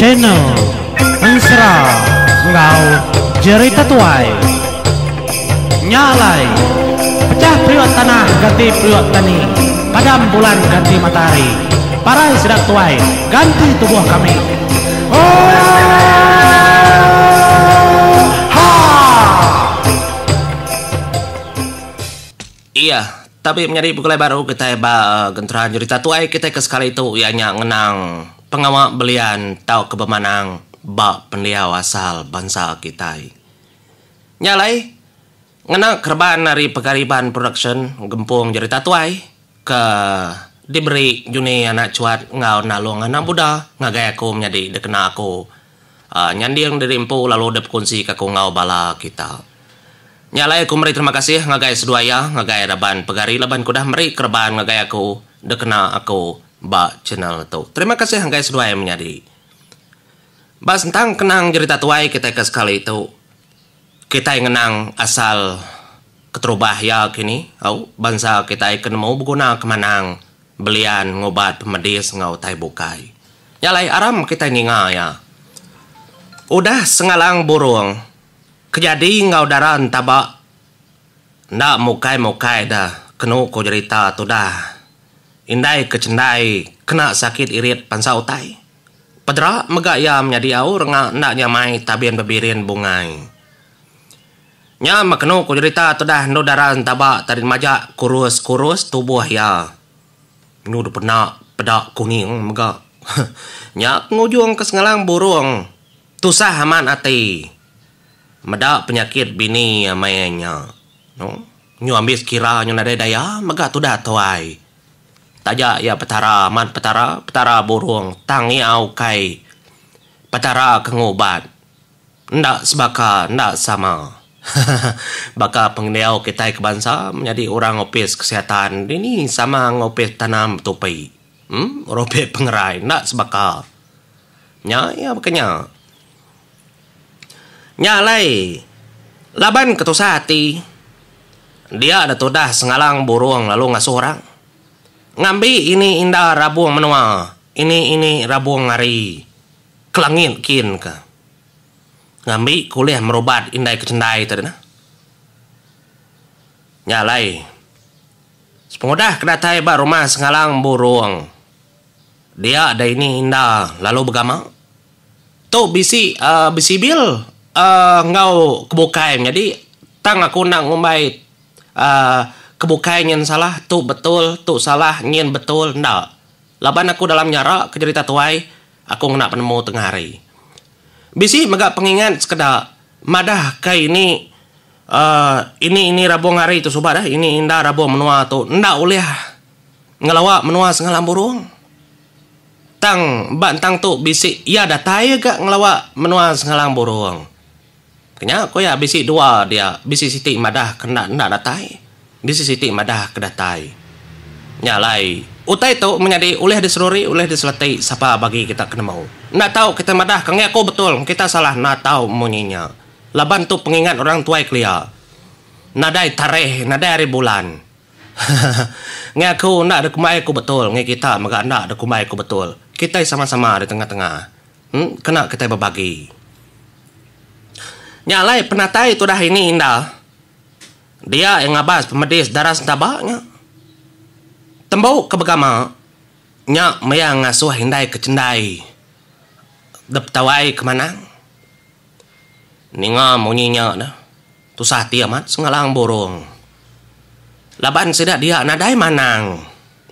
Channel Ensera enggau Jerita Tuai. Nya alai, pecah periuk tanah ganti periuk tani, padam bulan ganti matahari, parai sida tuai ganti tubuh kami. Oohaa! Iya, tabi menyadi begulai baru kitai ba genteran jerita tuai kitai ke sekali tu iya nya ngenang pengawa belian tauka bemanang ba pendiau asal bansa kitai. Nya alai, ngena kereban ari Pegariban Production Gempung Jerita Tuai ke diberi Juni anak Chuat enggau Nalong anak Buda ngagai aku menyadi dikena aku nyanding diri empu lalu dipekunsika aku enggau bala kita. Nya alai aku meri terima kasih ngagai seduai iya ngagai raban pegari laban ke udah meri kereban ngagai aku dikena aku ba channel tu. Terima kasih ngagai seduai menyadi. Ba sentang kenang jerita tuai kitai ke sekali tu kitai ngenang asal keterubah iya kini au bansa kitai ke nemu beguna ke manang belian ngubat pemedis enggau utai bukai. Nya alai aram kitai ninga iya. Udah Sengalang Burung Ke jadi enggau dara entaba enda mukai-mukai da kenu ko jerita tudah indai ke chendai kena sakit irit pansa utai. Pedera mega iya menyadi au renga enda nyamai tabin bebirin bungai. Nya meh kenu ko jerita tudah endu dara entaba tadi majak kurus-kurus tubuh iya. Nyu dep peda peda kuning mega. Nya pengujung ke Sengalang Burung. Tusah amat ati meda penyakit bini iya maya nya. Nyu ambis kira nyu nadai daya mega tudah tuai. Taja iya petara amat petara, petara burung tang iya ukai petara ke ngubat. Enda sebaka enda sama. Baka pengendiau kitai ke bansa menyadi orang opis kesihatan dini sama enggau opis betanam betupi. Em orang opis pengerai enda sebaka. Nya iya baka nya. Nya alai laban ke tusah ati dia da tudah Sengalang Burung lalu ngasuh orang ngambi ini inda rabung menua ini ini rabung ari kelangit kin ka ngambi ke ulih merubat indai ke chendai tadi nah. Nya alai sepengudah ke datai ba rumah Sengalang Burung. Dia da ini inda lalu begama. Tu bisi uhh besibil uhh enggau kebukai menyadi tang aku enda ngumbai uhh kebukai nyin salah tu betul tu salah nyin betul enda. Laban aku dalam nyara ke jerita tuai aku ngena penemu tengah hari. Bisi mega pengingat sekeda madah kai ini uhh ini ini rabung hari tu suba dah ini inda rabung menua tu enda ulih. Ngelawa menua Sengalang Burung. Tang ba entang tu bisi iya datai ga ngelawa menua Sengalang Burung. Kenya ku iya bisi dua dia, bisi siti madah ke enda enda datai, bisi siti madah ke datai. Nya alai utai tu menyadi ulih diseruri ulih diseleti sapa bagi kita ke nemu. Enda tau kita madah ke enggai aku betul kita salah enda tau munyi nya. Laban tu pengingat orang tuai kelia. Nadai tarikh nadai hari bulan. Ngai aku enda da kumbai aku betul, ngai kita mega enda da kumbai aku betul. Kitai sama-sama di tengah-tengah. Em kena kitai bebagi. Nya alai penatai tudah ini inda dia iya ngabas pemedis darah sentaba nya. Tembu ke begama nya maya ngasuh indai ke chendai dep tawai ke manang. Ninga munyi nya dah. Tusah ati amat Sengalang Burung. Laban sida dia nadai manang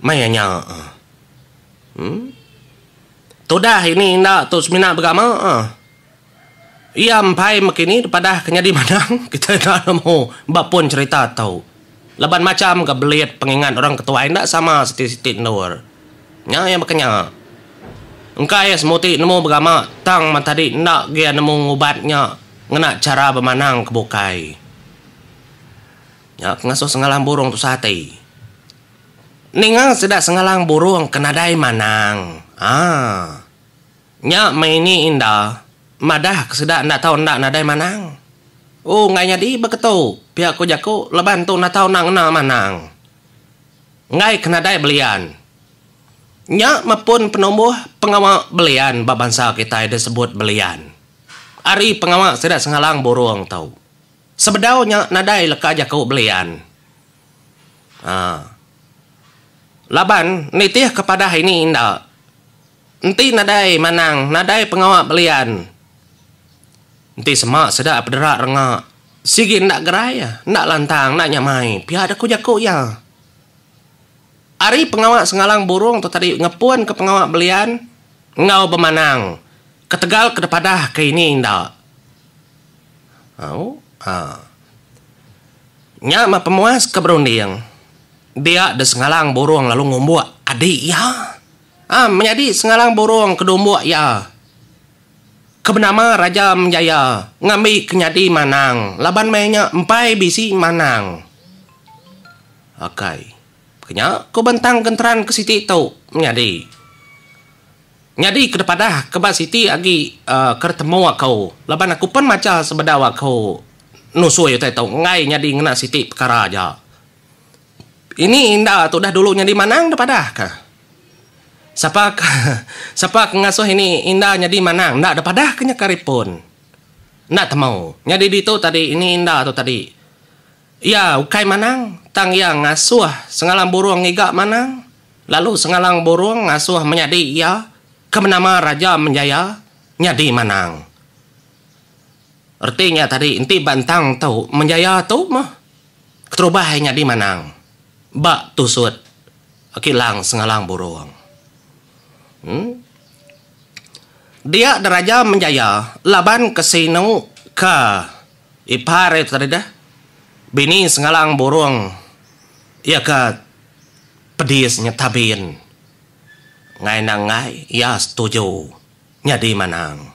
maya nya. Em. Tudah ini enda tu semina begama. Iya empai mekini dipadah ke nyadi manang kitai enda nemu ba pun cherita tu. Laban macham ga belit pengingat orang ke tuai enda sama siti-siti endur. Nya iya baka nya. Engka iya semuti nemu begama tang meh tadi enda gia nemu ngubat nya ngena chara bemanang ke bukai. Nya ke ngasuh Sengalang Burung tusah ati. Ninga sida Sengalang Burung ke nadai manang. Aa. Nya meh ini inda madah ke sida enda tau enda nadai manang. Ooh enggai nyadi baka tu, pia ku jaku laban tu enda tau enda ngena manang. Enggai ke nadai belian. Nya mepun penumbuh pengawa belian ba bansa kitai disebut belian. Ari pengawa sida Sengalang Burung tu. Sebedau nya nadai leka jaku belian. Aa. Laban nitih ke padah ini enda. Enti nadai manang nadai pengawa belian. Enti sema sida pedera renga sigi enda gerai enda lantang enda nyamai pia deh ku jaku iya. Ari pengawa Sengalang Burung tu tadi ngepun ke pengawa belian enggau bemanang ketegal ke dipadah ke ini enda. Au ha. Nya meh pemuas ke berunding dia deh Sengalang Burung lalu ngumbuk adi iya. Ha menyadi Sengalang Burung ke dumbuk iya ke benama Raja Menjaya ngambi ke nyadi manang laban meh nya empai bisi manang. Akai. Kenya ku bentang genteran ke siti tu menyadi. Nyadi ke depadah ke ba siti agi ke retemu aku laban aku pen macha sebedau aku nusui utai tu enggai nyadi ngena siti pekara aja. Ini inda tu dah dulu nyadi manang depadah ka. Sapa ke sapa ke ngasuh ini inda nyadi manang enda depadah ke nya ke ripun. Enda temu. Nyadi ditu tadi ini inda tu tadi. Iya ukai manang, tang iya ngasuh Sengalang Burung ngiga manang, lalu Sengalang Burung ngasuh menyadi iya ke benama Raja Menjaya nyadi manang. Reti nya tadi enti ba entang tu Menjaya tu meh keterubah iya nyadi manang ba tusut Kilang Sengalang Burung. Em. Dia deraja Menjaya laban ke sinu ke. Ipar iya tadi deh. Bini Sengalang Burung iya ke pedis nya tabin. Enggai enda enggai iya setuju nyadi manang.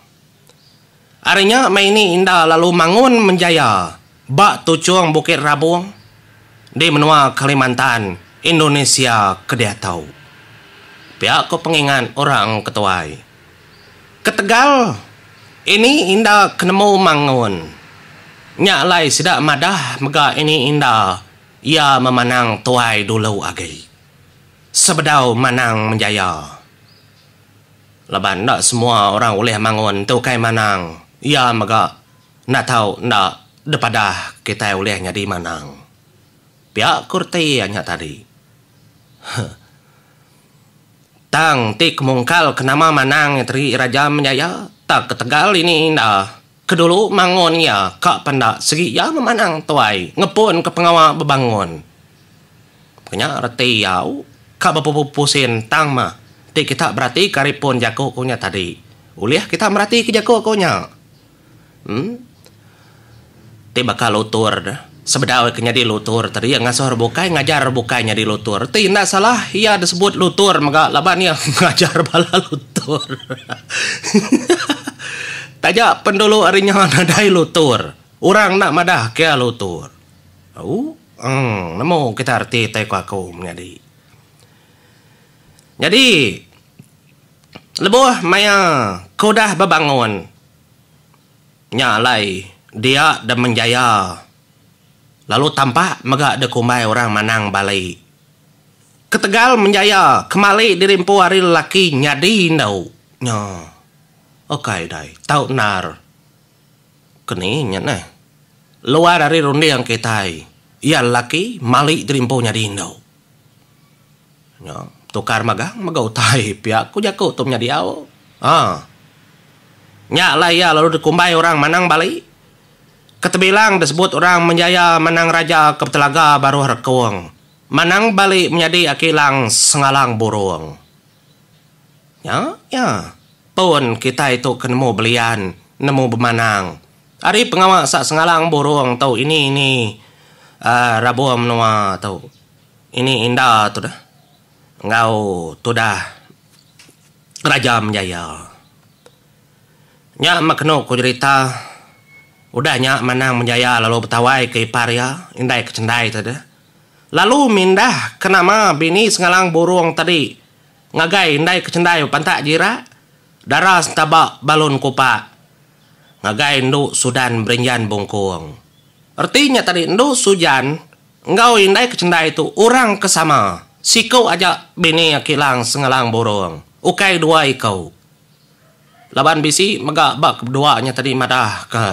Ari nya meh ini inda lalu mangun menjaya ba tuchung Bukit Rabung di menua Kalimantan, Indonesia ke diatu. Pia ku pengingat orang ke tuai. Ketegal ini inda ke nemu mangun. Nya alai sida madah mega ini inda iya memanang tuai dulu agi. Sebedau manang menjaya. Laban enda semua orang ulih mangun tu ukai manang, iya mega enda tau enda depadah kitai ulih nyadi manang. Pia ku reti iya nya tadi. Huh. Tang ti kemungkal ke nama manang nya teri Raja Menjaya tak ketegal ini inda ke dulu mangun iya ka penda segi iya memanang tuai ngepun ke pengawa bebangun. Nya reti iya au ka bepupu pusin tang meh ti kita berati ke ari pun jaku ku nya tadi. Ulih kita merati ke jaku ku nya. Em. Ti baka lutur deh. Sebedau ke nyadi lutur tadi iya ngasuh orang bukai ngajar orang bukai nyadi lutur. Ti enda salah iya disebut lutur mega laban iya ngajar bala lutur. Taja pen dulu ari nya nadai lutur. Orang enda madah ke iya lutur. Au em nemu kita reti tai ku aku menyadi. Nyadi lebuh maya ke udah bebangun. Nya alai, dia deh menjaya lalu tampak mega dikumbai orang Manang Bali. Ketegal menjaya kemali diri empu ari lelaki nyadi indu nya. Ukai dai, tau endar. Keni nya neh. Luar ari runding kitai, iya lelaki mali diri empu nyadi indu. Nya tukar magang mega utai pia ku jaku tu menyadi au. Ha. Nya alai iya lalu dikumbai orang Manang Bali. Ke tebilang disebut orang Menjaya Manang Raja ke betelaga baruh rekung. Manang Bali menyadi aki Lang Sengalang Burung. Nya iya. Pun kitai tu ke nemu belian, nemu bemanang. Ari pengawa sa Sengalang Burung tu ini ini uhh rabung menua tu. Ini inda tu dah enggau tudah Raja Menjaya. Nya meh kenu ku jerita udah nya Manang Menjaya lalu betawai ke ipar iya indai ke chendai tadi lalu mindah ke nama bini Sengalang Burung tadi ngagai indai ke chendai bepantak jirak dara sentaba balun kupak ngagai endu Sudan Berinjan Bungkung. Reti nya tadi endu Sujan Enggau indai ke chendai tu orang ke sama. Siku aja bini aki Lang Sengalang Burung, ukai dua iku. Laban bisi mega ba kedua nya tadi madah ke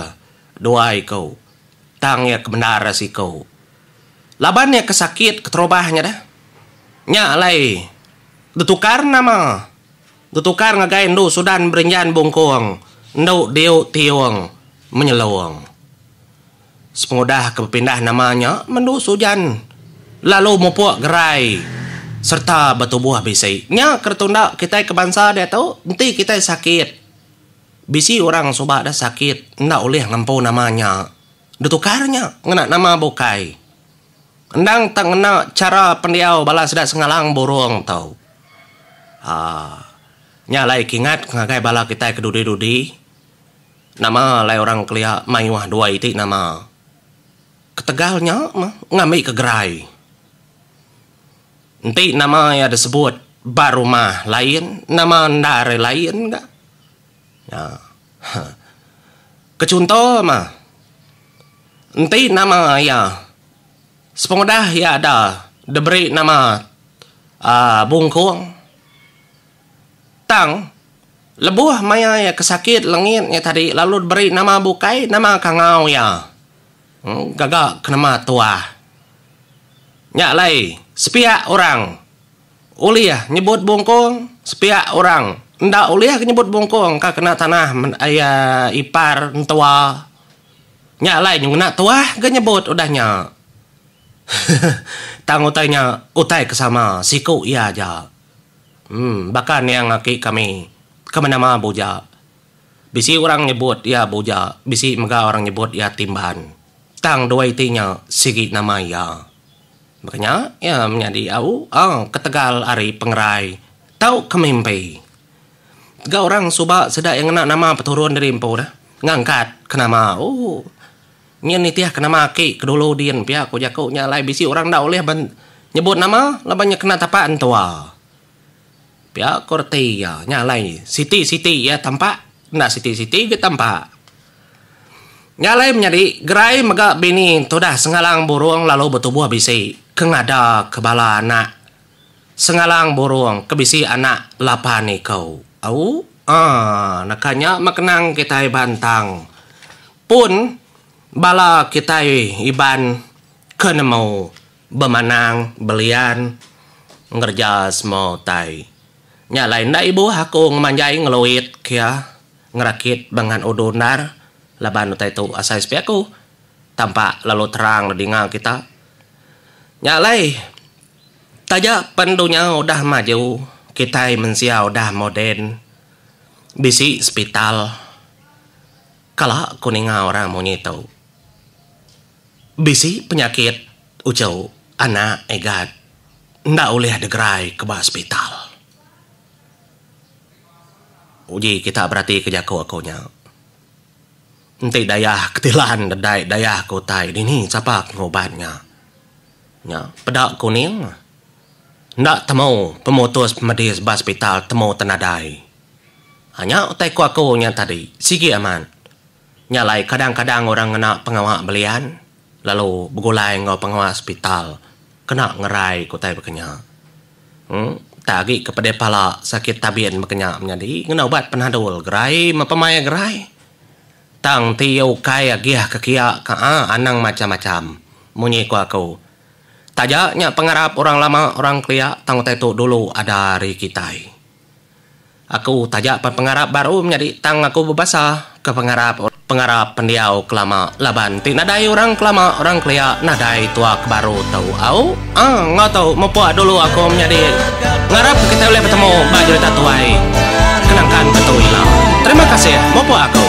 dua iku tang iya ke bendar siku. Laban iya ke sakit keterubah nya deh. Nya alai betukar nama. Betukar ngagai endu Sudan Berinjan Bungkung, endu Diu Tiung Menyelung. Sepengudah ke bepindah nama nya, Mendu Sujan lalu mupuk gerai sereta betubuh bisi. Nya ke ditunda kitai ke bansa diatu, enti kitai sakit, bisi orang suba dah sakit enda ulih ngempu nama nya, ditukar nya ngena nama bukai. Endang tak ngena chara pendiau bala sida Sengalang Burung tu. Haa. Nya alai kingat ngagai bala kitai ke dudi-dudi. Nama alai orang kelia mayuh dua iti nama. Ketegal nya mah ngambika gerai. Enti nama iya disebut ba rumah lain, nama enda ari lain ga. Nya. Ke chunto mah enti nama iya sepengudah iya ada diberi nama aaa Bungkung tang Lebuh maya iya ke sakit lengit nya tadi lalu diberi nama bukai nama kangau iya. Gaga ke nama tuah. Nya alai sepiak orang ulih nyebut bungkung, sepiak orang enda ulih ke nyebut bungkung ka kena tanah iya ipar entua. Nya alai ngena tuah ga nyebut udah nya. Tang utai nya utai ke sama siku iya aja. Em baka niang aki kami ke benama Buja. Bisi orang nyebut iya Buja, bisi mega orang nyebut iya Timban. Tang dua iti nya sigi nama iya. Baka nya iya menyadi au au ketegal ari pengerai tauka mimpi. Ga orang suba sida iya ngena nama peturun diri empu deh ngangkat ke nama ooh nyin nitih ke nama aki ke dulu din pia ku jaku nya alai bisi orang enda ulih ben nyebut nama laban nya kena tapak entua. Pia ku reti iya nya alai siti-siti iya tampak enda siti-siti ga tampak. Nya alai menyadi gerai mega bini tudah Sengalang Burung lalu betubuh bisi ke ngada ke bala anak Sengalang Burung ke bisi anak lapan iku. Au aaa naka nya meh kenang kitai bantang pun bala kitai Iban ke nemu bemanang belian ngereja semua utai. Nya alai enda ibuh aku ngemanjai ngeluit kia ngerakit bengan udu endar laban utai tu asai sepi aku tampak lalu terang didinga kita. Nya alai taja pen dunya udah maju kitai mensia udah moden bisi sepital kala ku ninga orang munyi tu. Bisi penyakit uchu anak Igat enda ulih digerai ke ba sepital. Uji kita beratika jaku aku nya. Enti dayah ketilan dedai dayah ke utai dini sapa ke ngubat nya. Nya peda kuning enda temu pemutus pemedis ba sepital temu tenadai. Nya utai ku aku nya tadi sigi amat. Nya alai kadang-kadang orang ngena pengawa belian lalu begulai enggau pengawa sepital kena ngerai ke utai baka nya. Em tak agi ke pedih pala sakit tabin baka nya menyadi ngena ubat panadol gerai meh pemai gerai. Tang ti iya ukai agih ke kia ka a anang macam-macam munyi ku aku. Taja nya pengarap orang lama orang kelia tang utai tu dulu ada ari kitai. Aku taja pan pengarap baru menyadi tang aku bebasa ke pengarap pengarap pendiau kelama laban ti nadai orang kelama orang kelia nadai tua ke baru tu au ah enggau tu mupuk dulu aku menyadi ngarap ke kitai ulih betemu ba jerita tuai kenangkan ke tu ila terima kasih mupuk aku.